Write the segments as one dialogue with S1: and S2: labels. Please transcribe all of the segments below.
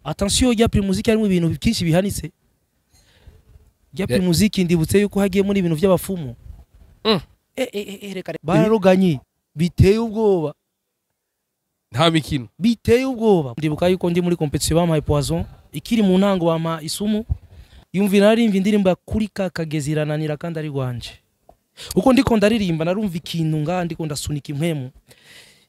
S1: Attention ya Primusic harimo ibintu byinshi bihanitse. Ya Primusic ndibutse yuko hagiye muri ibintu by'abafumu. Reka bararoganye biteye ubwoba.
S2: Nta mikino.
S1: Biteye ubwoba. Ndibuka yuko ndi muri competition bampaye poison ikiri mu ntango bampa isumu. Yumvira narimva indirimbo kuri kakagezi irananira kandi ari gwanje. Uko ndiko ndaririmba narumva ikintu nga ndiko ndasunika impwemu.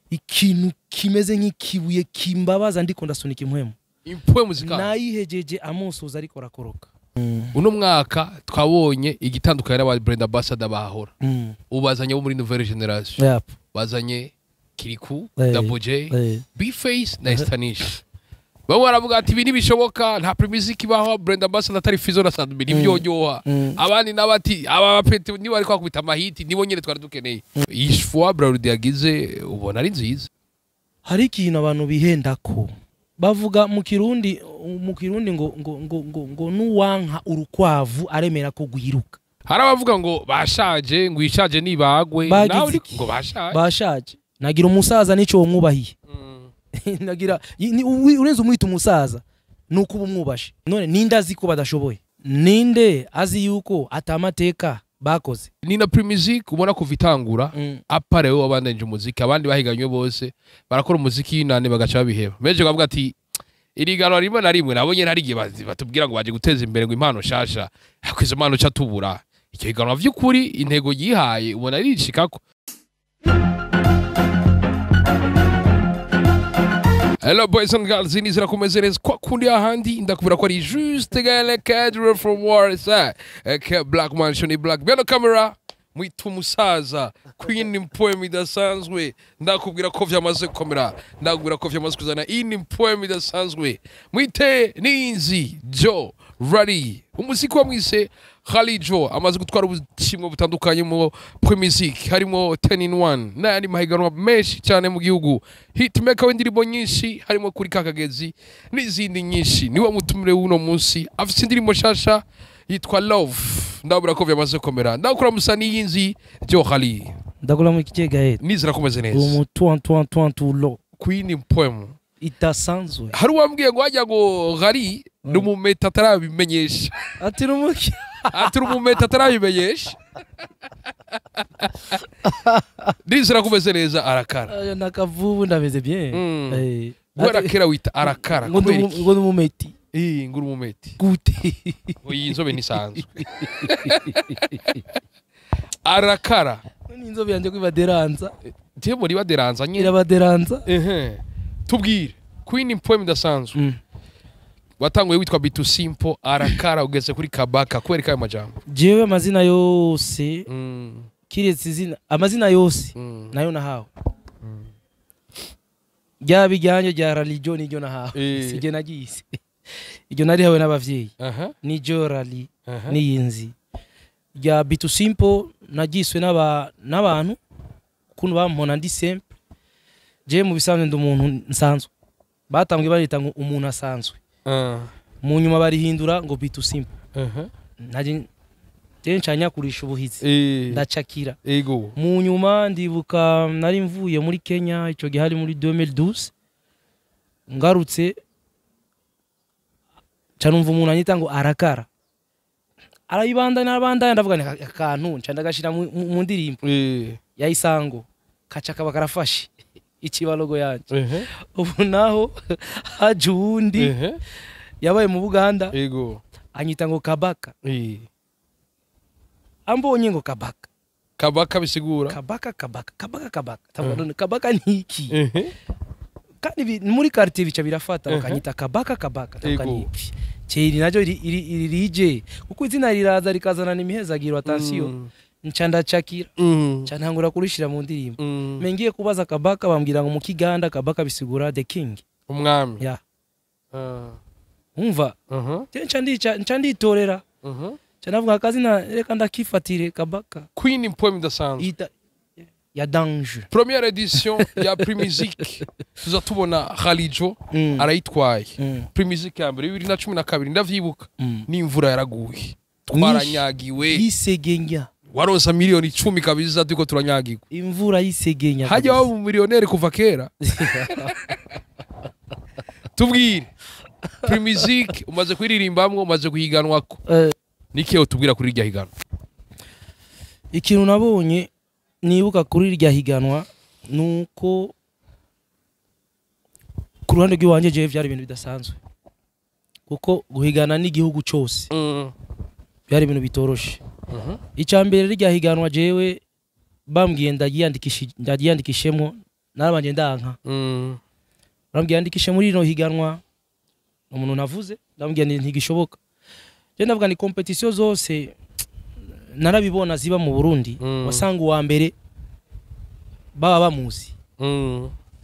S1: Ikintu kimeze nk'ikibuye kimbabaza ndiko ndasunika impwemu.
S2: Impwemu zika.
S1: Nayihejeje amusuza ariko rakoroka.
S2: Uno mwaka twabonye igitandukanye n'aba brand ambassador bahora. Ubazanye bo muri nouvelle génération.
S1: Yep.
S2: Bazanye Kirikou, Double J, B-Face na Estanish. Bamwe baravuga ati ibi ntibishoboka nta Primusic ibaho brand ambassador atari Fizzo na Sandby ntibyonyoha. Abandi nabati aba bapete niba ariko akubita amahiti nibo nyene twari dukeneye. Iyi fois Brarudi yagize ubona ari nziza.
S1: Hari ikintu abantu bihendako bavuga mu Kirundi ngo ngo ngo ngo ngo nuwanka urukwavu aremera ko gwiruka.
S2: Hari abavuga ngo bashaje ngo ishaje nibagwe nawe ngo bashaje.
S1: Bashaje. Nagira umusaza nico mwubahiye. Nagira urenze umwita umusaza nuko ubumwubashe. None ninde azi ko badashoboye? Ninde azi yuko atamateka bakoze?
S2: Ni na Primusic ubona kuva itangura apare we wabandanje umuziki abandi bahiganywe bose barakora umuziki y'inane bagaca babiheba. Meje bavuga ati irigano rimwe na rimwe nabonye hari igihe batubwira ngo baje guteza imbere ngo impano shasha akwizo impano cha tubura. Icyo higanwa vy'ukuri intego yihaye ubona arishikako. Hello boys and girls, inizira kumeze kwa kundi ahandi ndakubura ko ari juste gale cadre from Warsaw. Aka Black Mansion Black. Beno camera mwitu musaza Queen Mpoem idasanzwe ndakubwira ko vyamaze gukomera ndakubwira ko vyamaze kuzana in Mpoem idasanzwe mwite Ninzi Joe Rally umuziki wa mwise Khalijo amaze gutwara ubushimwe butandukanye mu Primusic harimo 10 in 1 n'andi mahiganwa menshi cyane mu gihugu hitmaker w'indirimbo nyinshi harimo kuri kakagezi n'izindi nyinshi niwe mutumire w'uno munsi afite indirimbo shasha yitwa Love ndabura ko vyamaze gukomera ndakura musani y'inzi Joe Khali
S1: ndakura mu kigega he
S2: nizira komeze neza
S1: umutu Antoine Antoine Tulo
S2: Queen Mpoem
S1: itasanzwe
S2: hari uwambwiye ngo hajya ngo Khali numumeta atarabimenyesha
S1: ati numuki
S2: ati numumeta atarabimenyesha nizira komeze neza arakara
S1: nakavubu ndameze bien
S2: gwera kera wita arakara
S1: ngo numumeti
S2: nguru mumeti
S1: gute
S2: oyi inzobe nisanzwe arakara
S1: ni inzobe yanje kwibaderanza
S2: je muri baderanza nyine
S1: irabaderanza
S2: tubwire Queen Mpoem idasanzwe watanguye witwa Bitu Simple arakara ugeze kuri Kabaka kwereka ayo majambo
S1: jewe amazina yose kiretse izina amazina yose nayo nahawe rya bijyanye rya religion niryo nahawe sije nagise iryo narihawe n'abavyeyi ni Joe Rally niyinzi rya Bitu Simple nagiswe n'abantu kuntu bampona ndi simple je mu bisanzwe ndi umuntu nsanzwe batambwe barita ngo umuntu asanzwe mu nyuma barihindura ngo Bitu Simple naje ncanya kurisha ubuhizi ndacakira
S2: ego
S1: mu nyuma ndibuka nari mvuye muri Kenya ico gihe hari muri 2012 ngarutse canumva umuntu anyita ngo arakara arayibanda narabanda ndavuga ni akantu nca ndagashira mu ndirimbo ya Isango kaca kaba karafashe ikibalogo yanje ubu naho haje uwundi yabaye mu Buganda
S2: ego
S1: anyita ngo Kabaka ambonye ngo Kabaka
S2: Kabaka bisigura
S1: Kabaka Kabaka Kabaka Kabaka tavuga Kabaka ni iki kandi muri quartier bica birafata bakanyita Kabaka Kabaka tavuga ni iki ceri najo iri rije kuko izina riraza rikazana n'imihezagiro attention nca ndacakira nca ntangura kurishira mu ndirimbo mengiye kubaza Kabaka bambwira ngo mu Kiganda Kabaka bisigura the king
S2: umwami
S1: ya umva nca nditorera nca navuga akazina reka ndakifatire Kabaka
S2: Queen Mpoem idasanzwe
S1: ya danger
S2: première édition ya Primusic tuza tubona Khalijo arayitwaye Primusic ya mbere 2012 ndavyibuka n'imvura yaraguye twaranyagiwe
S1: isegenya
S2: waronsa miliyoni 10 kabisa tuko turanyagirwa
S1: imvura yisegenya
S2: hajya waba umiliyoneri kuva kera tubwire Primusic umaze kuririmbamwo, umaze guhiganwako. Niki utubwira kuri irya higanwa?
S1: Ikintu nabonye nibuka kuri irya higanwa nuko ku ruhande rw'iwanje jewe vyari ibintu bidasanzwe, kuko guhigana n'igihugu cose byari ibintu bitoroshe. Icya mbere, rirya higanwa jewe bambwiye ndagiyandikishemo, narabanje ndanka. Bambwiye andikishe muri rino higanwa, umuntu navuze ndamubwiye nti ntigishoboka. Je ndavuga ni compétition zose narabibona ziba mu Burundi, wasanga uwa mbere baba bamuzi.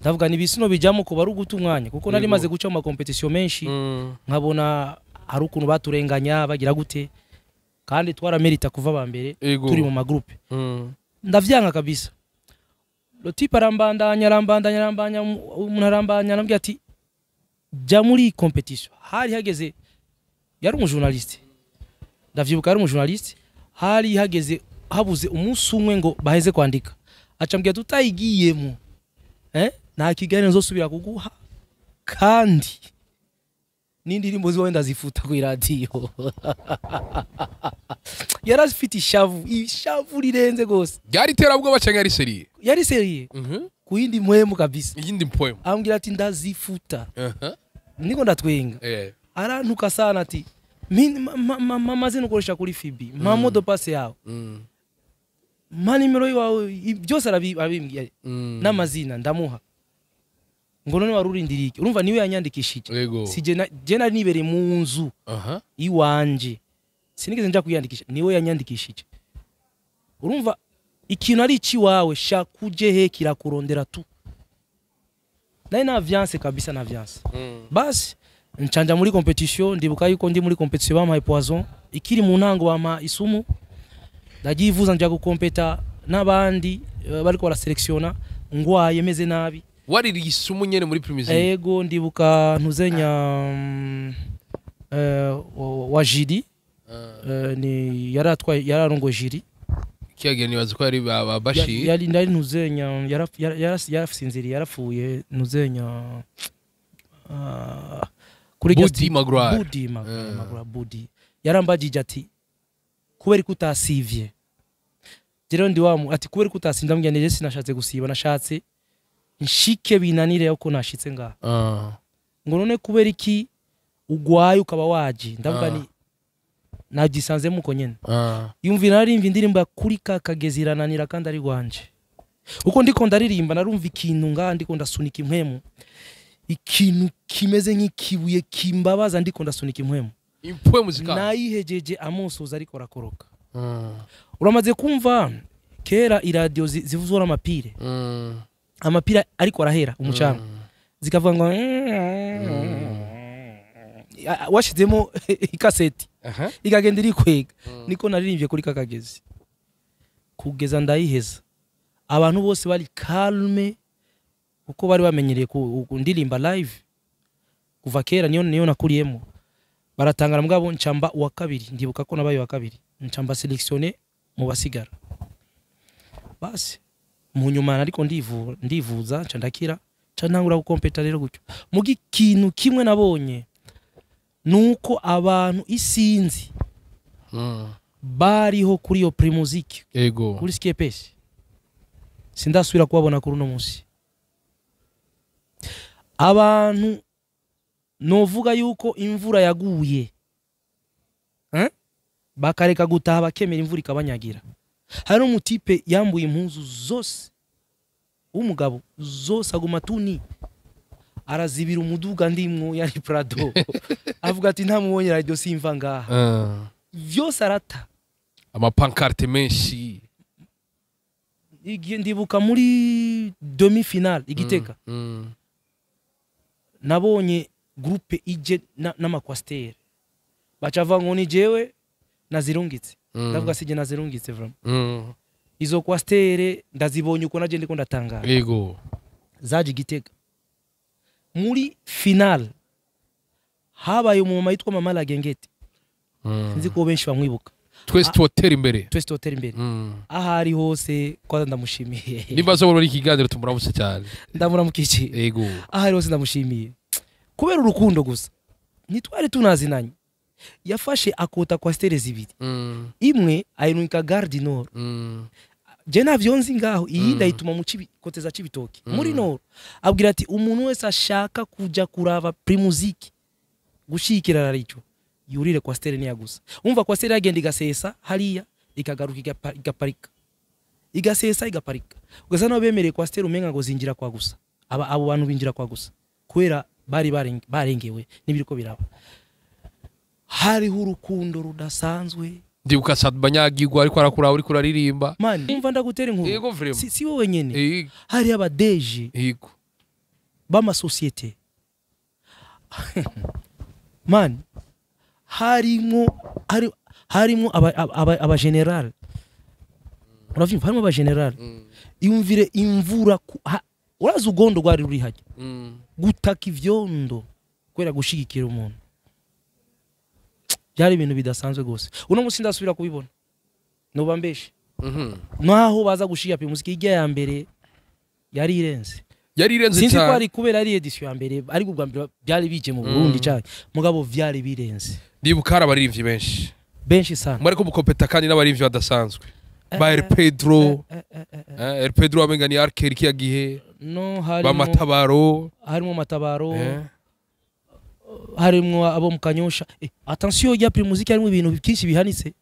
S1: Ndavuga ni ibisino bijamo kuba ari uguta umwanya, kuko nari maze guca mu ma compétition menshi, nkabona hari ukuntu baturenganya bagira gute, kandi twaramerita kuva ba mbere turi mu ma groupe. Ndavyanga kabisa. Le type arambandanya, arambandanya, arambandanya, umuntu arambandanya, arambwira ati jya muri compétition. Hari hageze, yari umujournaliste, ndavyibuka, yari umujournaliste, hari hageze habuze umunsi umwe ngo baheze kwandika, aca ambwira tutayigiyemo nta kiganiro nzosubira kuguha, kandi n'indirimbo ziwe ndazifuta ku iradiyo. Yarafite ishavu, ishavu rirenze gose.
S2: Ryari iterabwoba canke yari sérieux?
S1: Yari sérieux ku yindi mpwemu kabisa.
S2: Iyindi mpwemu.
S1: Ambwira ati ndazifuta. Niko ndatwenga. Arantuka sana ati maze nukoresha kuri fibi, mpa mot de passe yawe, mpa nimero yawe, byose arabimbwiye n'amazina ndamuha, ngo none wari urindiriye iki? Urumva niwe yanyandikishije. Si je nari nibereye mu nzu iwanje, sinigeze nja kwiyandikisha, niwe yanyandikishije. Urumva ikintu ari ikiwawe, shaka uje he kirakurondera tu. Nari navyanse kabisa, navyanse. Basi ncanja muri compétition. Ndibuka yuko ndi muri compétition bampaye poison ikiri mu ntango, bampa isumu, ndagivuza, nja gukompeta n'abandi bariko baraselektiona ngwaye meze nabi.
S2: Waririye isumu nyene muri Primusic?
S1: Ego, ndibuka ntuzenya wa jury, ni yaratwaye, yararongoye jury.
S2: Kiyagiye nibaza ko ari ba Bashir.
S1: Yari ndari ntuzenya yarasinziriye, yarapfuye, ntuzenya kuri
S2: Budi Magloire.
S1: Budi Magloire. Budi yarambajije ati kubera ko utasivye? Rero ndi wamu ati kubera ko utasivye? Ndamubwira nti sinashatse gusiba, nashatse nshike binanire uko nashitse ngaha. Ngo none kubera iki ugwaye ukaba waje? Ndavuga ni nagisanzemo uko nyene. Yumvira narimva indirimbo ya kuri ka kagezi irananira, kandi ari rwanje. Uko ndiko ndaririmba narumva ikintu ngaha ndiko ndasunika impwemu, ikintu kimeze nk'ikibuye kimbabaza, ndiko ndasunika impwemu.
S2: Impwemu zikanga.
S1: Nayihejeje amusoza ariko arakoroka. Uramaze kumva kera iradiyo zivuzwa n'amapire, amapira ariko arahera umucanga, zikavuga ngo washizemo ikaseti, ikagenda irikwega. Niko naririmbye kuri kakagezi kugeza ndayiheza. Abantu bose bari calme kuko bari bamenyereye ku ndirimba live kuva kera, niyo nakuriyemo. Baratangara, mugabo ncamba uwa kabiri. Ndibuka ko nabaye uwa kabiri, ncamba sélectionné mu basigara. Basi mu nyuma ariko ndivura, ndivuza, nca ndakira, nca ntangura gukompeta rero gutyo. Mugi ikintu kimwe nabonye nuko abantu isinzi bariho kuri iyo Primusic, kuri Skepes, sindasubira kubabona kuri uno munsi. Abantu novuga yuko imvura yaguye, eh? Bakareka gutaha, bakemera imvura ikabanyagira. Hari umutipe yambuye impuzu zose w'umugabo zose, aguma tuni arazibira umuduga ndimwo, yari Prado, avuga ati ntamubonye radio simva ngaha. Vyose arata.
S2: Amapancarte menshi.
S1: Igihe ndibuka muri demi finale igitega, nabonye groupe ije n'amacoaster, baca bavuga ngo ni jewe nazirungitse. Ndavuga sije nazirungitse vraiment. Izo coaster ndazibonye uko naje ndiko ndatangara. Zaje igitega muri finale, habaye umumama yitwa Mama Lagengete. Sinzi ko benshi bamwibuka.
S2: Twese tuwotera imbere.
S1: Twese totera imbere. Aho ari hose kwanza ndamushimiye.
S2: Nimba azobona muri iki kiganiro tumuramutse cyane.
S1: Ndamuramukije. Aho ari hose ndamushimiye kubera urukundo gusa. Ntitwari tunazinanye. Yafashe akota coaster zibiri, imwe ayinuka Gare du Nord, je navyo nzi ngaho, iyindi ayituma mu côté za Cibitoki muri Nord. Abwira ati umuntu wese ashaka kuja kuraba Primusic, gushikira rarico, yurire coaster niya gusa. Umva, coaster yagenda igasesa hariya, ikagaruka, igaparika, igasesa, igaparika. Ugasa naho bemereye coaster umenga ngo zinjira kwa gusa. Aba abo bantu binjira kwa gusa kubera bari barengewe n'ibiriko biraba. Hariho urukundo rudasanzwe.
S2: Ndibuka Sad Banyagirwa ariko arakura uri kuraririmba.
S1: Man, umva, ndagutera inkuru.
S2: Yego, vraiment.
S1: Si wowe wenyene, hari abadeje b'amasosiyete, man, harimo harimo aba général, uravyumva, harimo aba général. Iyumvire imvura urazi ugondo rwari ruri hajya, gutaka ivyondo kubera gushigikira umuntu. Byari ibintu bidasanzwe gose. Uno munsi ndasubira kubibona noba mbeshe. Naho baza gushiga Primusic ijya ya mbere yari irenze.
S2: Yari irenze
S1: Sinzi ko
S2: cyane.
S1: ari kubera ari édition ya mbere, ariko ubwa mbere byari bije mu Burundi cyane, mugabo vyari birenze.
S2: Ndibuka hari abaririmbyi benshi.
S1: Benshi sana.
S2: Mwariko mukopeta kandi n'abaririmbyi badasanzwe ba El Pedro. El Pedro wamenga ni Arker kiya gihe.
S1: No
S2: Ba
S1: harimo
S2: Matabaro.
S1: Harimo Matabaro. Harimo abo mu Kanyosha. Attention, ya Primusic harimo ibintu byinshi bihanitse.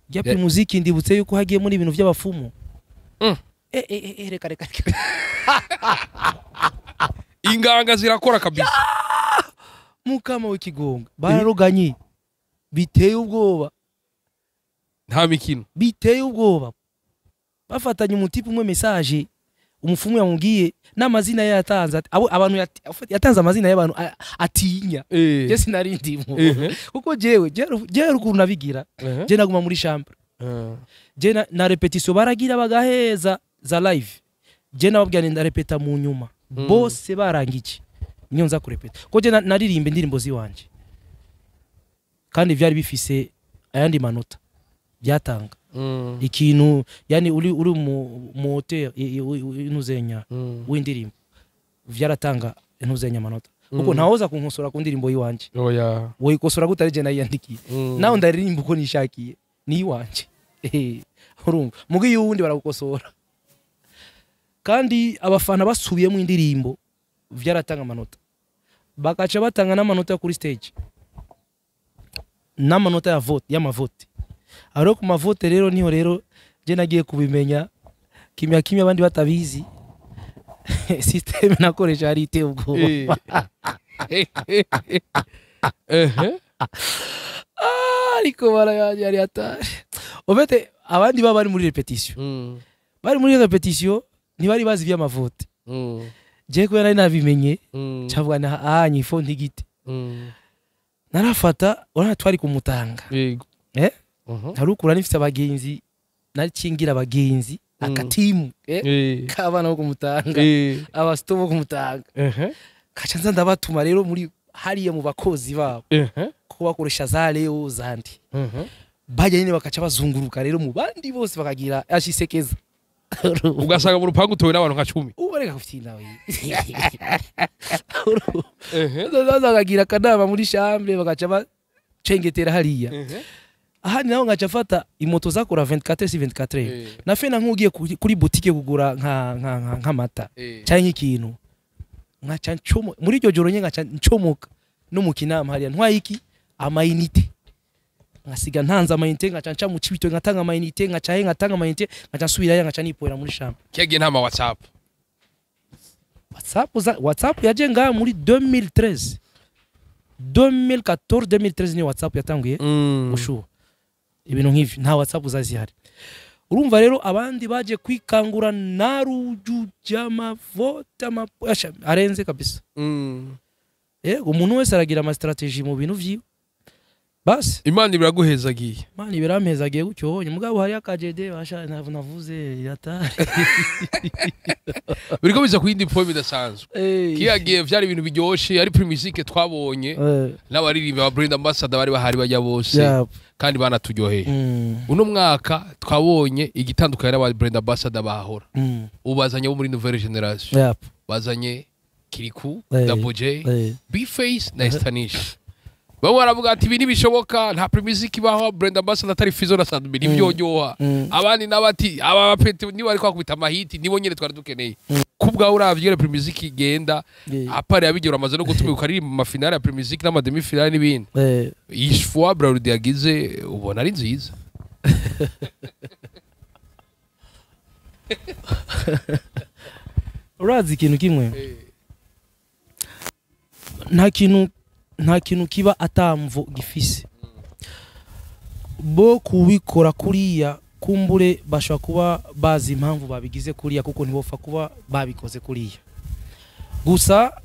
S1: Ya Primusic ndibutse yuko hagiye muri ibintu by'abafumu. Reka, reka, reka.
S2: Inganga zirakora kabisa.
S1: Mukama w'ikigonga, bararoganye biteye ubwoba.
S2: Nta mikino.
S1: Biteye ubwoba. Bafatanye umutipe umwe, message umufumu yamubwiye n'amazina ye yatanze, ati abo abantu yatanze amazina y'abantu atinya. Je sinari ndimo, kuko jewe ukuntu nabigira, je naguma muri chambre. Je na répétition baragira bagaheza za live, je nababwira nti ndarepeta mu nyuma, bose barangije niyo nza kurepeta, ko je naririmba indirimbo ziwanje, kandi vyari bifise ayandi manota byatanga. Ikintu yani uri mu auteur intuzenya w'indirimbo, vyaratanga intuzenya amanota, kuko ntawoza kunkosora ku ndirimbo yiwanje.
S2: Oya.
S1: Woyikosora gute ari je nayiyandikiye? Nawe ndaririmba uko nishakiye, ni iwanje. Urumva, muga iyo uwundi baragukosora, kandi abafana basubiyemo indirimbo vyaratanga amanota, bakaca batanga n'amanota yo kuri stage n'amanota ya vote, y'amavote. Aho rero ku mavote rero niho rero je nagiye kubimenya kimya kimya, abandi batabizi. Système nakoresha yari iteye ubwoba. Ariko bara yari atari obete. Abandi baba bari muri répétition, bari muri répétition, ntibari bazi iby'amavote. Je kubera nari nabimenye, cavuga na ah nyifo ntigite. Narafata, urabona twari kumutanga. Ntarukura nifite abagenzi, narikingira abagenzi, akatimu k'abana bo kumutanga, abasito bo kumutanga. Kaca nza ndabatuma rero muri hariya mu bakozi babo, ko bakoresha za leo zandi. Bajya nyine bakaca bazunguruka rero mu bandi bose, bakagira ashisekeza.
S2: Ugasanga mu rupangu utowe n'abantu nka 10.
S1: Ubu reka kufinda we. Zaza bakagira akanama muri chambre, bakaca bacengetera hariya. Ahandi naho ngaca mfata imoto zakora 24 si 24. Nafena nk'ugiye kuri boutique kugura nk'amata cyangwa nk'ikintu, nkaca ncomo muri iryo joro nyine, nkaca ncomoka no mu kinama hariya ntwaye iki, amayinite, nkasiga ntanze amayinite, nkaca nca mu Cibitoke nkatanga amayinite, nkaca he ngatanga amayinite, nkaca nsubirayo, nkaca nipoera muri chambre.
S2: Kiyagiye nta ma WhatsApp.
S1: WhatsApp WhatsApp yaje ngaha muri 2013, 2014, 2013 niyo WhatsApp yatanguye gushuha ibintu nk'ivyo. Nta WhatsApp zazihari. Urumva rero abandi baje kwikangura narujuje amavote arenze kabisa. Yego, umuntu wese aragira ama stratégie mu bintu vyiwe, basi.
S2: Imana ibiraguhezagiye.
S1: Mani birampezagiye gutyo honye, mugabo hari akajede basha navuze yatari.
S2: Biriko biza ku yindi point bidasanzwe. Kiyagiye vyari ibintu biryoshe, ari Primusic twabonye n'abaririmbi ba brand ambassador bari bahari bajya bose, kandi banaturyoheye. Uno mwaka twabonye igitandukanye n'aba brand ambassador bahahora. Ubu bazanye bo muri nouvelle génération, bazanye Kirikou, Double J, B-Face na Estanish. Bamwe baravuga ati ibi ntibishoboka, nta Primusic ibaho brand ambassador atari Fizzo na Sat-B, ntibyonyoha. Abandi nabo ati aba bapete niba ariko bakubita amahiti nibo nyene twari dukeneye. Kubwawe uravye ingene Primusic igenda, apart yabigera amaze no gutumika ukaririmba mu mafinale ya Primusic n'ama demi-finale n'ibindi, iyi choix Brarudi yagize ubona ari nziza?
S1: Urazi ikintu kimwe, nta kintu kiba atamvo gifise. Bo kubikora kuriya, kumbure bashobora kuba bazi impamvu babigize kuriya, kuko ntibopfa kuba babikoze kuriya. Gusa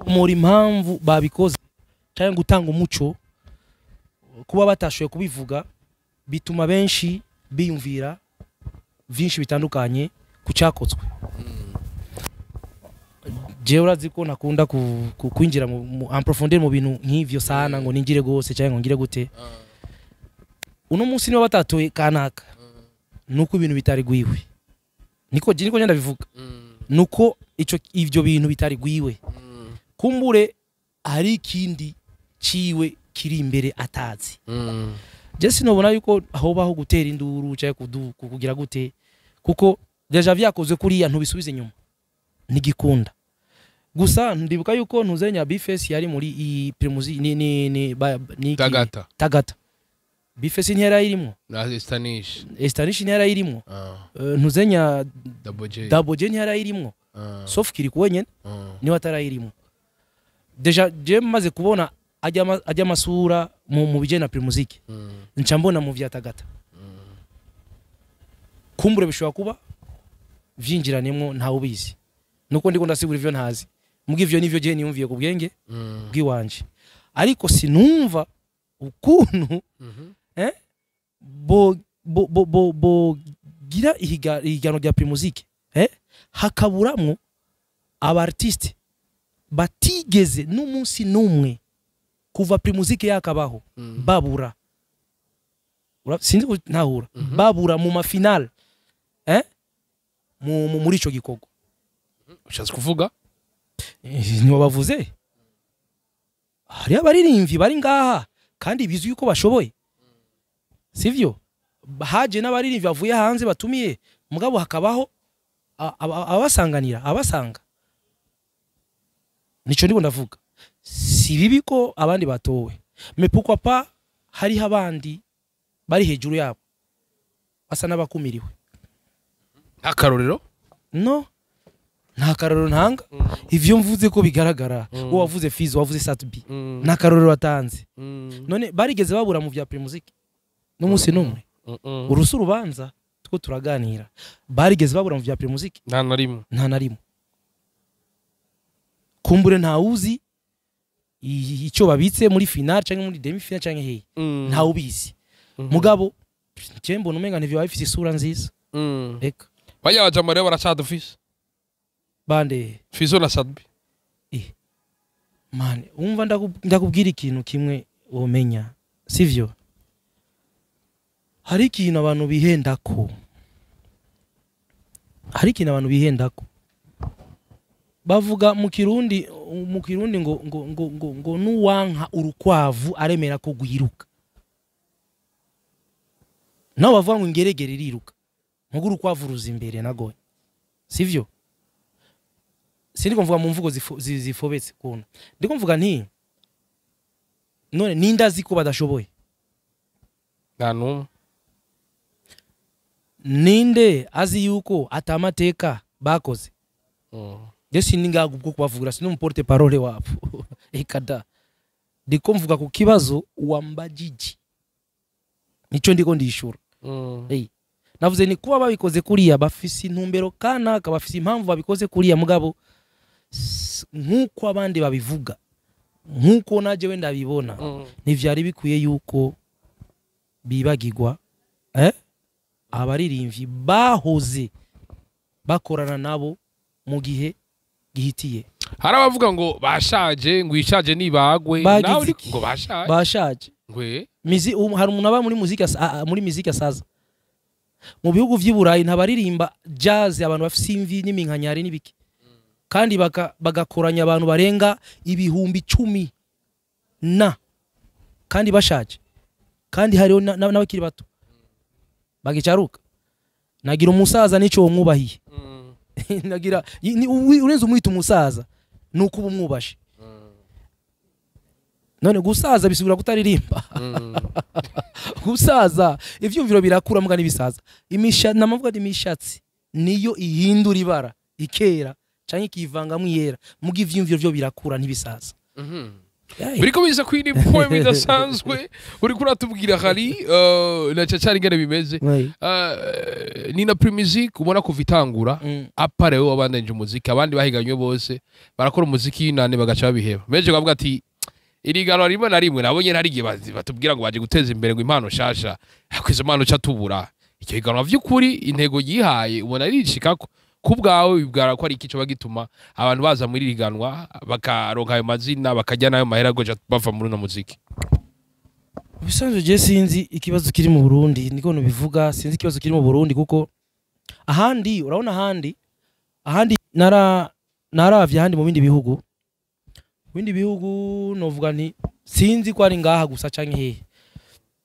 S1: muri impamvu babikoze cyangwa gutanga umuco, kuba batashoboye kubivuga bituma benshi biyumvira vyinshi bitandukanye ku cyakozwe. Jewe urazi ko nakunda kwinjira mu en profondeur mu bintu nk'ivyo sana, ngo ningire gose cyangwa ngo ngire gute. Uno munsi niba batatoye kanaka, nuko ibintu bitari gwiwe, niko ngenda bivuga, nuko ico ivyo bintu bitari gwiwe. Kumbure hari ikindi ciwe kiri imbere atazi. Je sinobona yuko hobaho gutera induru cyangwa kugira gute, kuko déjà vyakozwe kuriya ntubisubize inyuma, ntigikunda. Gusa ndibuka yuko ntuzenya B-Face yari muri i Primusic ni
S2: Tagata.
S1: Tagata. B-Face ntiyari irimo
S2: na Estanish.
S1: Estanish ntiyari irimo. Ntuzenya
S2: Double J.
S1: Double J ntiyari irimo. Sauf Kirikou wenyene niwe atarayirimo. Déjà je maze kubona ajya amasura mu bijanye na Primusic, nca mbona mu vya Tagata. Kumbure bishobora kuba vyinjiranemo ntawe ubizi, nuko ndiko ndasigura ivyo ntazi, muga ivyo nivyo je niyumviye ku bwenge bwiwanje. Ariko sinumva ukuntu bo bo bo bo bogira ihiganwa rya Primusic, hakaburamwo aba artiste batigeze n'umunsi n'umwe kuva Primusic yakabaho babura. Sinzi ntahura. Babura mu mafinale muri ico gikorwa.
S2: Ushatse kuvuga?
S1: Nibo bavuze. Hari abaririmbyi bari ngaha kandi bizwi yuko bashoboye, sivyo? Haje n'abaririmbyi bavuye hanze batumiye, mugabo hakabaho abasanganira, abasanga. Nico ndiko ndavuga. Si bibi ko abandi batowe, mais pourquoi pas hariho abandi bari hejuru yabo basa n'abakumiriwe.
S2: Akarorero?
S1: No, nta karorero ntanga. Ivyo mvuze ko bigaragara. Wowe wavuze Fizzo, wavuze Sat-B, nta karorero watanze. None barigeze babura mu vya Primusic n'umunsi n'umwe? Urusu urubanza two turaganira, barigeze babura mu vya Primusic?
S2: Nta na rimwe.
S1: Nta na rimwe. Kumbure ntawuzi icyo babitse muri finale canke muri demi finale canke hehe, ntawubizi. Mugabo je mbona umenga ntivyo bafise isura nziza. Eka
S2: bajya bajama rero baracadufise
S1: bande
S2: Fizzo na Sat-B.
S1: Man, umva ndakubwira ikintu kimwe womenya, sivyo? Hari ikintu abantu bihendako. Hari ikintu abantu bihendako. Bavuga mu Kirundi ngo ngo ngo ngo ngo nuwanka urukwavu aremera ko gwiruka. Naho bavuga ngo ingeregere iriruka, mugo urukwavu ruza imbere nagoye, sivyo? Sindiko mvuga mu mvugo zifobetse kuntu. Ndiko mvuga nti none nindazi ko badashoboye.
S2: Nta numwe.
S1: Ninde azi yuko atamateka bakoze? Je sininga ubwo kubavugira, sino porte parole wapo. Ekada. Ndiko mvuga ku kibazo wambajiji. Nico ndiko ndishura. Navuze ni kuba babikoze kuriya bafise intumbero kanaka, bafise impamvu babikoze kuriya, mugabo nkuko abandi babivuga, nkuko naje wenda bibona, ntivyari bikwiye yuko bibagirwa abaririmbyi bahoze bakorana nabo mu gihe gihitiye.
S2: Hari abavuga ngo bashaje, ngo ishaje nibagwe, nawe ngo bashaje.
S1: Bashaje.
S2: Ngwe
S1: mizi hari umuntu aba muri muzika, muri muzika saza. Mu bihugu vy'i Burayi ntabaririmba jazz, abantu bafise imvi n'iminkanyari n'ibiki. Kandi bagakoranya abantu barenga 10,000 na kandi bashaje, kandi hariho n'abakiri bato bagicaruka. Nagira umusaza nico womwubahiye. Nagira urenze umwita umusaza nuko uba umwubashe. None gusaza bisubira kutaririmba. Gusaza ivyumviro birakura mbwa nibisaza. Namavuga imishatsi niyo ihindura ibara ikera canke ikivanga mwiyera, muga ivyumviro vyo birakura ntibisaza.
S2: Biriko biza kwini poem idasanzwe uriko uratubwira hari na cacari ngene bimeze. Ni na Primusic ubona kuva itangura apare we wabandanje umuziki, abandi bahiganywe bose barakora umuziki nane bagaca babiheba. Meje bavuga ati iriganwa rimwe na rimwe nabonye hari igihe batubwira ngo baje guteza imbere ngo impano shasha, ariko izo mpano ca tubura. Icyo higanwa vy'ukuri intego yihaye ubona rishikako kubwawe, bibwara ko ari ikico bagituma abantu baza muri riganwa bakaronka ayo mazina bakajya nayo mahera goja bava muri no muziki.
S1: Bisanzwe je sinzi ikibazo kiri mu Burundi, niko nubivuga, sinzi ikibazo kiri mu Burundi kuko ahandi urabona ahandi naravye ahandi mu bindi bihugu, novuga nti sinzi ko ari ngaha gusa canke hehe.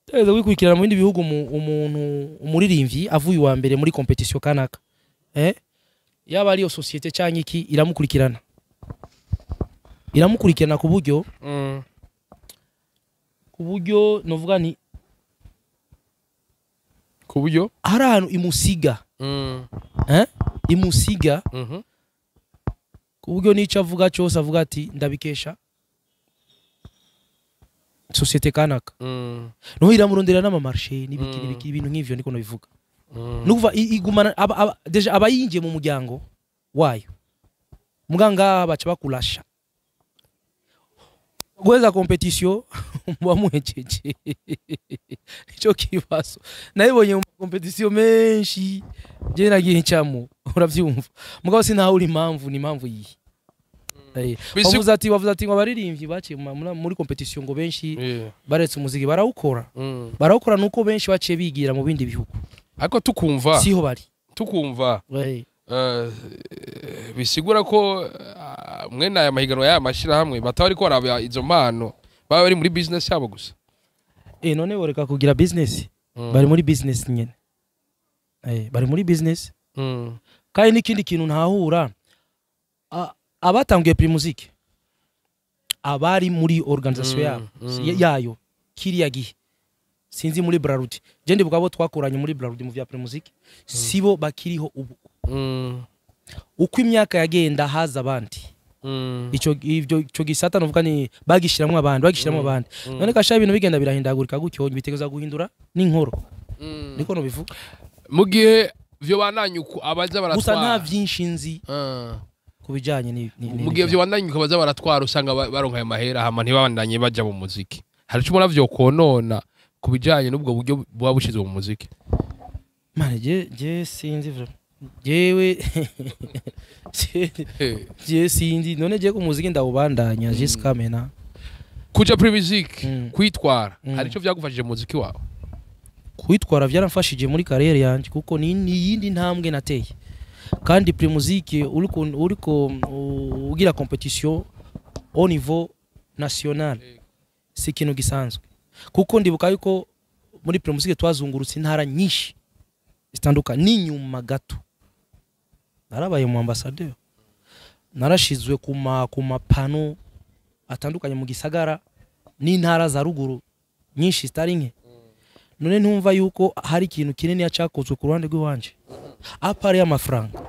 S1: Tezo wikurikirana mu bindi bihugu umuntu umuririmbyi avuye wa mbere muri competition kanaka, yaba ari yo societe canke iki iramukurikirana ku buryo ku buryo novuga ni
S2: ku buryo
S1: hari ahantu imusiga imusiga ku buryo nico avuga cyose avuga ati ndabikesha societe kanaka. No iramurondera n'amamarché n'ibiki n'ibiki ibintu nk'ivyo niko nabivuga. Nukuva igumana deja abayinjiye mu muryango wayo muganga baca bakulasha gweza competition mubamuhejeje. Nico kibazo nayibonye mu competition menshi je nagiye ncamo, uravyumva mugabo sinahuri impamvu ni impamvu yihe. Bavuze ati ngo abaririmbyi baciye muri competition ngo benshi baretse umuziki barawukora. Barawukora nuko benshi baciye bigira mu bindi bihugu.
S2: Ariko tukumva
S1: siho bari
S2: tukumva bisigura ko mwene aya mahiganwa ya mashira hamwe batari ko araba izo mpano baba bari muri business yabo gusa.
S1: None boreka kugira business. Bari muri business nyene. Bari muri business. Kandi n'ikindi kintu ntahura, abatangiye Primusic abari muri organisation yabo yayo kiriya gihe sinzi muri Brarudi, je ndibuka abo twakoranye muri Brarudi mu vya Primusic sibo bakiriho ubu. Uko imyaka yagenda haza abandi. Ico ivyo ico gisata novuga ni bagishiramwe abandi bagishiramwe abandi. None kasha ibintu bigenda birahindagurika gutyo bitegeza guhindura n'inkoro. Niko no bivuga.
S2: Mu gihe vyo bananyuko abaza baratwara
S1: gusa nta vyinshi nzi kubijanye ni
S2: mu gihe vyo bananyuko abaza baratwara usanga baronka ayo mahera hama ntibabandanye baja mu muziki. Hari ico ubona vyo konona kubijanye n'ubwo buryo buba bushizwe mu muziki?
S1: Mane je sinzi vyo. Jewe je sinzi none je ku muziki ndawubandanya jusqu'à maintenant.
S2: Kuja Primusic kwitwara hari ico vyagufashije mu muziki wawe?
S1: Kwitwara byaramfashije muri carrière yanje kuko ni yindi ntambwe nateye. Kandi Primusic uriko ugira competition au niveau national si ikintu gisanzwe. Kuko ndibuka yuko muri Primusic twazungurutse intara nyinshi zitandukanye n'inyuma gato. Narabaye mu ambassadeur, narashizwe ku mapano atandukanye mu gisagara n'intara za ruguru nyinshi zitari nke. None ntumva yuko hari ikintu kinini yacakozwe ku ruhande rw'iwanje apari y'amafaranga.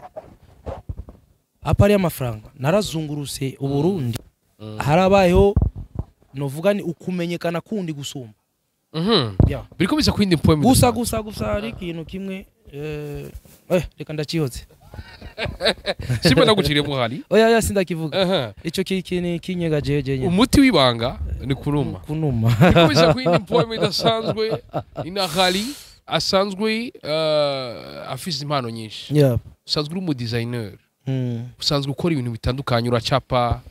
S1: Apari y'amafaranga narazungurutse Uburundi, harabayeho novuga ni ukumenyekana kundi gusumba.
S2: Biriko biza kwindi poem
S1: gusa hari ikintu kimwe reka ndacihoze.
S2: Simba ndaguciriye muhari.
S1: Oya sindakivuga. Ico kini kinyega jeje nyene.
S2: Umuti wibanga ni kuruma.
S1: Kunuma.
S2: Biriko biza kwindi poem idasanzwe ina Khali asanzwe afise impano nyinshi. Usanzwe uri mu designer. Usanzwe ukora ibintu bitandukanye, uracapa,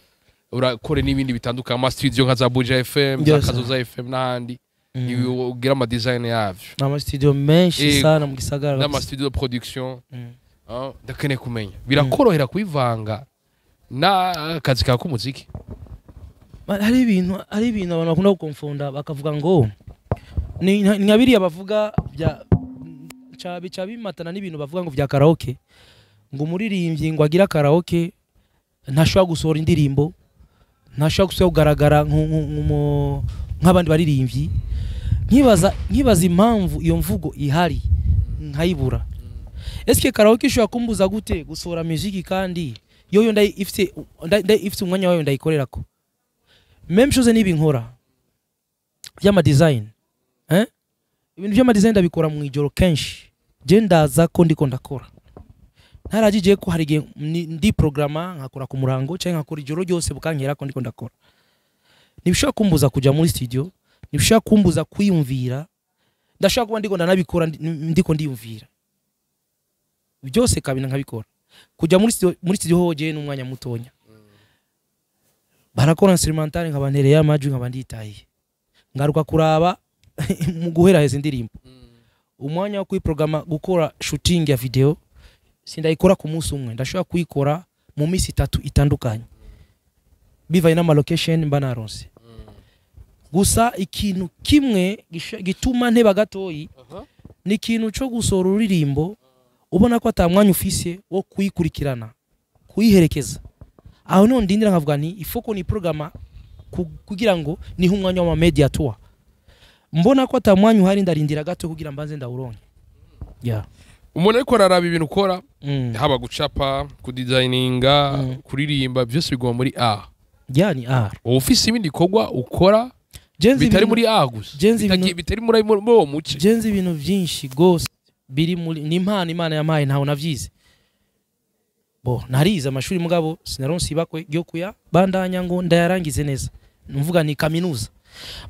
S2: urakora n'ibindi bitandukanye, ama studio nka za Buja FM, za Kazoza FM n'ahandi. Ugira ama design yavyo.
S1: N'ama studio menshi sana mu gisagara.
S2: N'ama studio de production. Ndakeneye kumenya. Birakorohera kubivanga N'akazi kawe k'umuziki.
S1: Hari ibintu abantu bakunda gukonfonda, bakavuga ngo ni nka biriya bavuga bya ca bica bimatana n'ibintu bavuga ngo vya karaoke, ngo umuririmbyi ngo agira karaoke ntashobora gusohora indirimbo, ntashobora gusubira kugaragara nk'abandi baririmbyi. Nkibaza impamvu iyo mvugo ihari nkayibura. Eske karaoke ishobora kumbuza gute gusohora muziki, kandi yoyo ifite umwanya wayo ndayikorerako? Même chose nibi nkora by'ama design, eh? Ibintu by'ama design ndabikora mu ijoro kenshi. Je ndaza ko ndiko ndakora ntaragije ko hari igihe ndi programa nkakora ku murango cyangwa nkakora ijoro ryose bukankera ko ndiko ndakora. Ntibishobora kumbuza kujya muri studio, ntibishobora kumbuza kwiyumvira. Ndashobora kuba ndiko ndanabikora, ndiko ndiyumvira byose kabina nkabikora. Kujya muri studio hoje n'umwanya mutonya, barakora instrumental, nkaba ntereye amajwi, nkaba nditahiye, ngaruka kuraba mu guheraheza indirimbo. Umwanya wo kuyiprograma, gukora shooting ya video, sindayikora ku munsi umwe, ndashobora kuyikora mu minsi 3 itandukanye bivaye n'ama location mba naronse. Gusa ikintu kimwe gituma nteba gatoyi ni ikintu cyo gusohora ururirimbo ubona ko ata mwanya ufise wo kuyikurikirana, kuyiherekeza. Aho niho ndindira nkavuga nti ifoko ni programa kugira ngo nihe umwanya wa media tour. Mbona ko ata mwanya uhari, ndarindira gato kugira mbanze ndawuronke, yeah.
S2: Umuntu ariko araraba ibintu ukora, haba gucapa, kudesigninga, kuririmba, byose biguma muri art.
S1: Yeah, ni art.
S2: Uba ufise ibindi bikorwa ukora
S1: Jenzi
S2: bitari muri art gusa,
S1: Jenzi ibintu
S2: bitari muri uwo muce?
S1: Jenzi ibintu byinshi gose biri muri, ni impano Imana yampaye, ntawe navyize. Bo narize amashuri, mugabo sinaronse ibakwe ryo kuya bandanya ngo ndayarangize neza, mvuga ni kaminuza.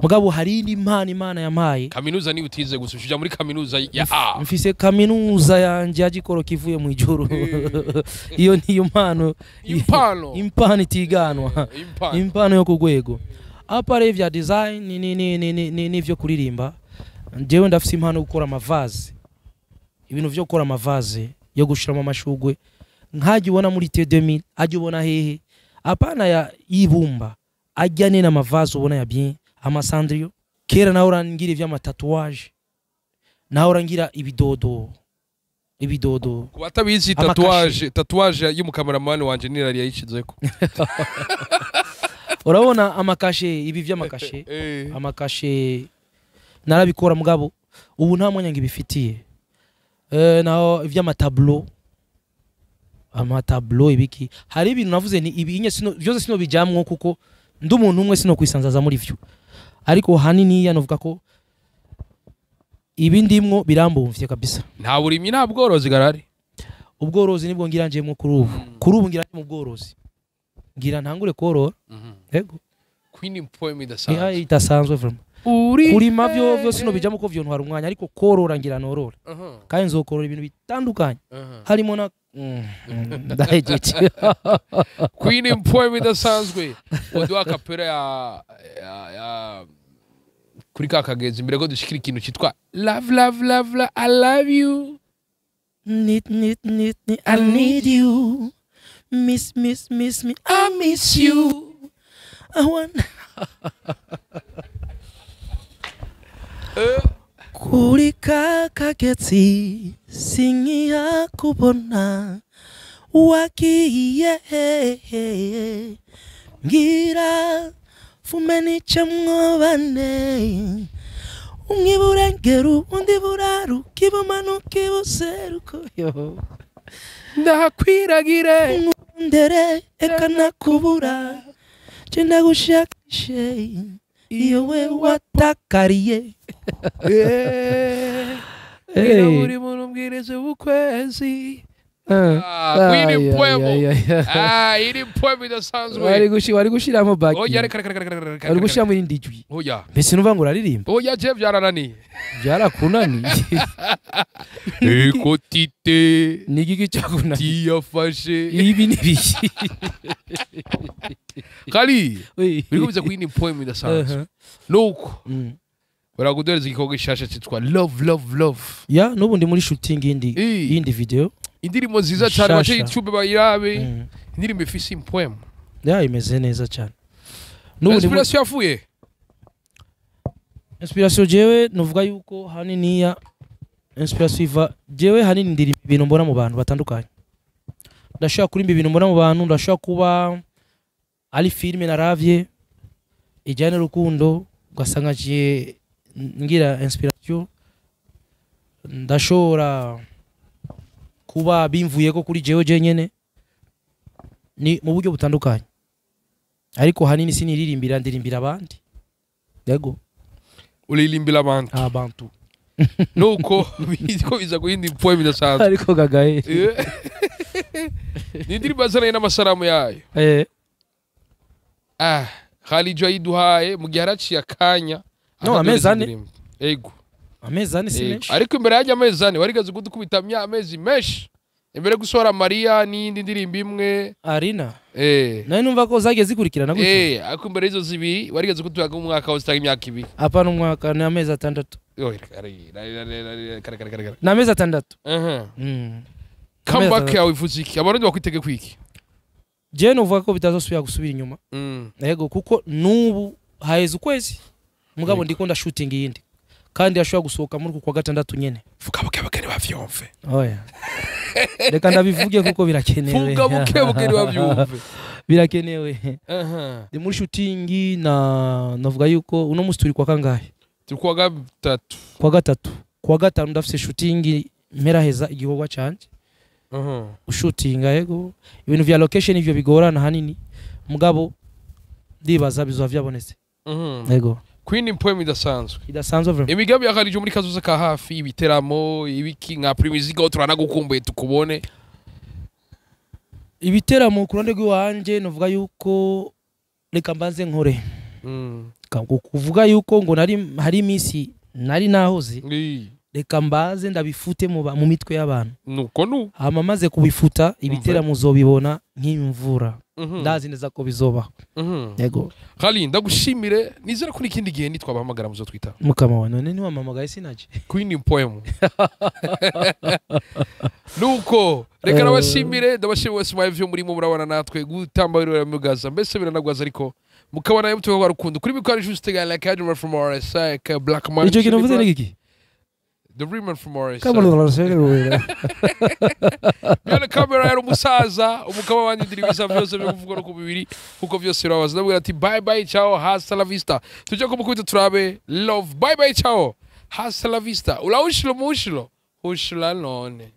S1: Mugabo hari indi impano Imana yampaye.
S2: Kaminuza ni utize gusa, uja muri kaminuza ya art.
S1: Mfise kaminuza yanje ya gikoro kivuye mu ijuru. Iyo niyo mpano.
S2: Impano.
S1: Impano itiganwa.
S2: Impano.
S1: Impano yo ku rwego à part vya design ni n'ivyo kuririmba, njyewe ndafise impano yo gukora ama vase, ibintu vyo gukora ama vase yo gushiramo amashugwe, nkajya ubona muri T2000, ajya ubona hehe, apana ya y'ibumba, ajya nene ama vase ubona ya bien, amasandrio. Kera nawe urangira ivy'ama tatouage, nawe urangira ibidodo, ibidodo.
S2: Ku batabizi,
S1: Amakashe.
S2: Tatouage y'umukameramani wanje nirari yayishizeko.
S1: Urabona amakashe, ibi vy'amakashe. Amakashe narabikora, mugabo ubu nta mwanya ngibifitiye. Naho ivy'ama tableau, ama tableau, ibiki, hari ibintu navuze ni ibi inye sino byose sino bijamwo, kuko ndi umuntu umwe, sino kwisanzaza muri vyo. Ariko hanini yanovuga ko ibi ndimwo birambumvye kabisa.
S2: Nta burimyi, nta bworozi garari?
S1: Ubworozi nibwo ngira njemwo kuri ubu. Kuri ubu ngira mu bworozi, ngira ntangure korora, yego.
S2: Queen poem
S1: Ni
S2: idasanzwe.
S1: Idasanzwe vraiment.
S2: Uri
S1: Kurima vyo sino bijamo ko vyo ntwara umwanya, ariko korora ngira norora, kandi nzokorora ibintu bitandukanye, harimo na ndahejeje.
S2: Queen poem idasanzwe, uduha kapera ya kuri ka kagezi imbere ko dushikira ikintu cyitwa love, love, love, love, I love you.
S1: Need, need, need, need, I need you. Miss, miss, miss me, I miss you. I want kuri ka kagezi sinkiyakubona, wagiye hehe? Mbwira fume nicemwo bane, umwe iburengero, undi buraruka, ibumanuka, ibuseruko yo.
S2: Ndakwiragire.
S1: Nkundere eka nakubura, je ndagushakishe iyo we watakariye.
S2: Hey. Buri muntu mbwiriza ukwezi. Ah, Queen poem. Ah, iri poem idasanzwe.
S1: Wari gushiramo baki.
S2: Oya, reka, reka, reka, reka, reka.
S1: Wari gushiramo irindi jwi.
S2: Oya.
S1: Mbese nuvuga ngo uraririmba?
S2: Oya, je byarananiye.
S1: Byarakunaniye.
S2: Ekotite.
S1: Ni igiki cyakunaniye?
S2: Tiyafashe.
S1: Ibi ni biki?
S2: Kali.
S1: Oui.
S2: Biriko biza Queen poem idasanzwe. Nuko baraguduhereza igikorwa gishasha cyitwa love, love, love.
S1: Ya, n'ubu ndi muri shooting yindi
S2: Eh.
S1: yindi video.
S2: Indirimbo nziza cyane, bace
S1: Nshasha.
S2: YouTube bayirabe. Indirimbo ifise impwemu.
S1: Ya, imeze neza cyane. N'ubu ndi
S2: Inspiration yavuye?
S1: Inspiration, jewe nuvuga yuko haniniya inspiration iva, jewe hanini ndirimba ibintu mbona mu bantu batandukanye. Ndashobora kurimba ibintu mbona mu bantu, ndashobora kuba ari filime naravye ijyanye n'urukundo, ugasanga ngiye ngira inspiration. Ndashobora kuba bimvuyeko kuri jewe jenyene, ni mu buryo butandukanye, ariko hanini siniririmbira, ndirimbira abandi, yego.
S2: Uririmbira abantu.
S1: Abantu.
S2: Nuko ko biza guhinda impwemu idasanzwe.
S1: Ariko gagaye.
S2: Ni indirimbo yazananye n'amasanamu yayo. Ah, Khalijo ayiduhaye mu gihe haraciye akanya.
S1: No, amezi 4.
S2: Indirimbo. Ego.
S1: Amezi 4 si
S2: Ego.
S1: menshi.
S2: Ariko imbere yajya amezi 4 warigeze kudukubita amezi menshi imbere yo gusohora Mariya n'iyindi ndirimbo imwe.
S1: Arina.
S2: Eh.
S1: Nawe numva ko zagiye zikurikirana gutyo.
S2: Eh, ariko imbere y'izo zibiri warigeze kutuyaga umwaka wose cyangwa imyaka 2.
S1: Apana umwaka, ni amezi 6.
S2: Yo, kare kare kare kare.
S1: Ni amezi 6.
S2: Aha. Comeback
S1: Amezi
S2: yawe ivuze iki? Abarundi bakwitege kwiki?
S1: Jewe nuvuga ko bitazosubira gusubira inyuma. Yego, kuko nubu haheze ukwezi mugabo ndiko ndashooting iyindi, kandi yashobora gusohoka muri uku kwa gatandatu nyene.
S2: Vuga buke buke ntibavyumve.
S1: Oya, reka ndabivuge kuko birakenewe.
S2: Vuga buke buke ntibavyumve.
S1: Birakenewe.
S2: Aha.
S1: Ndi muri shooting na navuga yuko uno musi turi kwa kangahe?
S2: Turi kuwa gatatu.
S1: Kwa gatatu, kwa gatanu ndafise shooting, mperaheza igikorwa canje. Ushutinga, yego, ibintu vya location ivyo bigorana hanini, mugabo ndibaza bizoba vyabonetse. Yego.
S2: Queen, impwemu idasanzwe.
S1: Idasanzwe vraiment.
S2: Imigambi ya Khalijo muri kazoza ka hafi, ibiteramo, ibiki nka Primusic, turanagukumbuye tukubone?
S1: Ibiteramo ku ruhande rw'iwanje novuga yuko reka mbanze nkore. Kuvuga yuko ngo nari hari iminsi nari nahoze, reka mbaze ndabifute mu mitwe y'abantu.
S2: Nuko nu
S1: Hama maze kubifuta, ibiteramo uzobibona nk'imvura. Ndazi neza ko bizobaho. Yego.
S2: Khali, ndagushimire, nizera ko n'ikindi gihe nitwabahamagara muzotwita.
S1: Mukama wa, none ntiwampamagaye sinaje?
S2: Queen impwemu. Nuko reka nabashimire, ndabashimire wese mwavyo murimo murabana natwe gutamba biramugaza, mbese biranagwaza, ariko mukabona yo kwa rukundo kuri mikoro juste guy like Admiral from RSI ka Black Man.
S1: Icyo kintu uvuze ni iki?
S2: The real man from RSI.
S1: Kamara.
S2: Bwana kamera yari umusaza, umukaba wanjye ndiri bisa byose byo kuvuga no ku bibiri kuko byose birabaza. Ndabwira ati bye bye, ciao, hasta la vista. Tujye kumukubita turabe love. Bye bye, ciao, hasta la vista. Ulawushilo mushilo ushila none.